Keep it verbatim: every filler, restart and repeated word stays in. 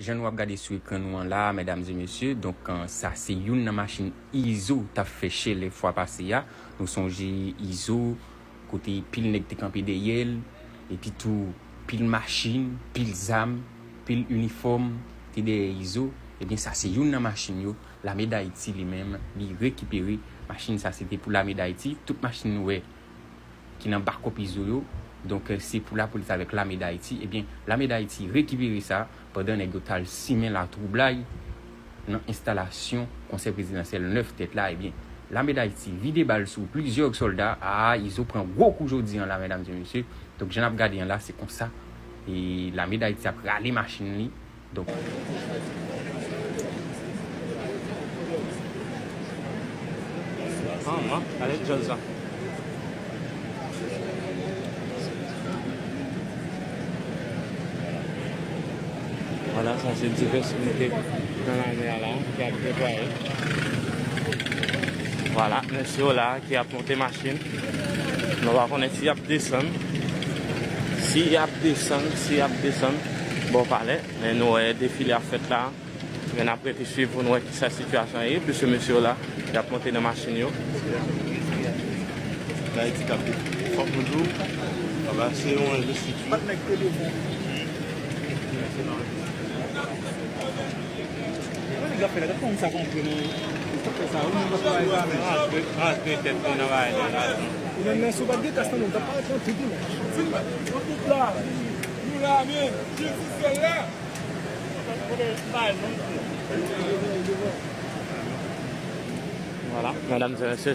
Jan nou ap gade sou ekran nou an la, medam e mesye, donk, euh, sa se youn nan machin Izo t ap fè chèlè fwa pase a. Nou sonje Izo, kote pil nèg te kanpe dèyè l, epi tou pil machin, pil zam, pil inifòm te dèyè Izo. Ebyen, sa se youn nan machin yo. Lame Dayiti li menm, li rekipere machin sa, se te pou Lame Dayiti. Tout machin nou wè ki nan bakòp Izo yo. Donk, euh, se pou lapolis avèk Lame Dayiti. Ebyen, Lame Dayiti rekipere sa pandan nèg yo t al simen latwoublay nan enstalasyon konsèy prezidansyèl nèf tèt la. Ebyen, Lame Dayiti vide bal sou plizyè sòlda. A, Izo pran gwo kou jodi an la, medam e mesye. Donk, jan n ap gade an la, se konsa. E Lame Dayiti ap rale machin li. Donk, ah, mwen, ale djaz la. Vwala, sa se divès inite nan lame a la ki ap deplwaye. Vwala, mesye yo la ki ap monte machin. Nou pa konnen si y ap desann. Si y ap desann, si y ap desann bò palè. Men nou wè defile ap fèt la. Men n ap rete swiv pou n wè kisa sitiyasyon an ye. Plizyè mesye yo la, y ap monte nan machin yo. Dayiti k ap fòk nou di w, anba se yon envestiti. Sa nèg la fè la, gad kòman sa kontre nan, sa fè sa, ou menm pa travay sa, men. Rantre, rantre tèt mwen nan bagay la, la. Ou menm, men si w pa t gen kas nan men w, w t ap pa rantre nan tout li, men. Tout la, nou la, men, jis sèl la. Vwala, medam e mesye.